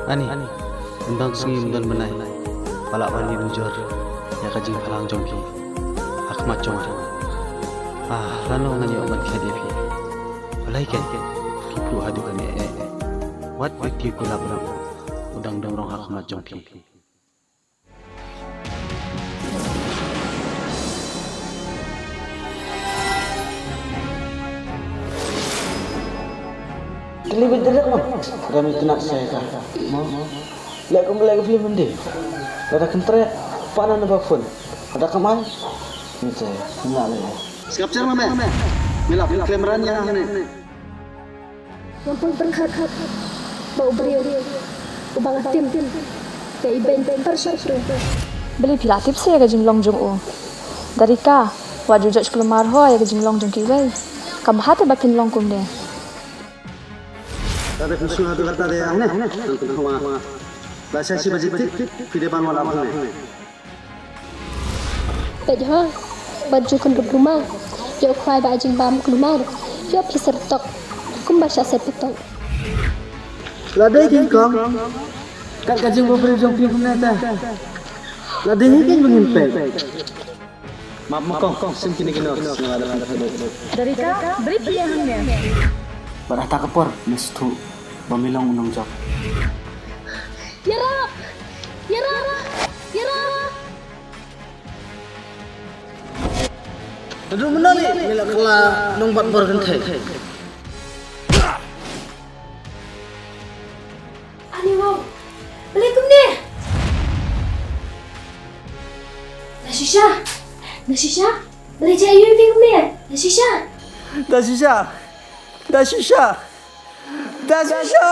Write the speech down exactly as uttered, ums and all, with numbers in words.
Ani, ym don sngi ym don bnai ba lah ban ïa nujor ïa ka jingphalang jong phi ha khmat jong nga. Ah, lano ngan ïoh ban khet ïa phi. Balei keiñ phi phuh haduh kane eh eh. Wat ïa phi kulap rang u dang dang rong ha khmat jong phi. Delivery direct, bang. Kami kena saya kah? Mau, mau. Lek kum lek film ndi. Lada kentret, pana naba phone. Lada kamai. Ni saya, nggak lek. Skap cer mame. Mila film kemeran yang ni. Ngam pun pyrkhat ba u briew uba nga tim, ba i beiñ pyrshah tu. Balei phi la tip sa ïa ka jinglong jong u? Darika, wat ju judge kulmar ho ïa ka jinglong jong kiwei. Kam bha te ba phin long kumne. Tade phi shu adu kata de, ah, ne. Tang phi hawa. Ba sa shi baje tik, phi de ban wala ne. Peit ho, wat ju kyndup luma. Ïoh khwai ba jingbam kulmar. Ïoh phi ser tok. Kumba sha ser tok. La dei king kong. Kat ka jingbabriew jong phi kumne ta. La dei hi king bangin peit. Map ma kong, sim kine kino. Darika, beri phi hangne. Bad hata ka por, me sngewthuh ba me long u nongjop. Ïarap! Ïarap! Ïarap! Naduh mynno lei me la kylla nongbat bor kynthei? Ani wow. Balei kumne? Nashisha. Nashisha. Balei jia ïa phi kumne? Nashisha. Nashisha. Nashisha. Nashisha.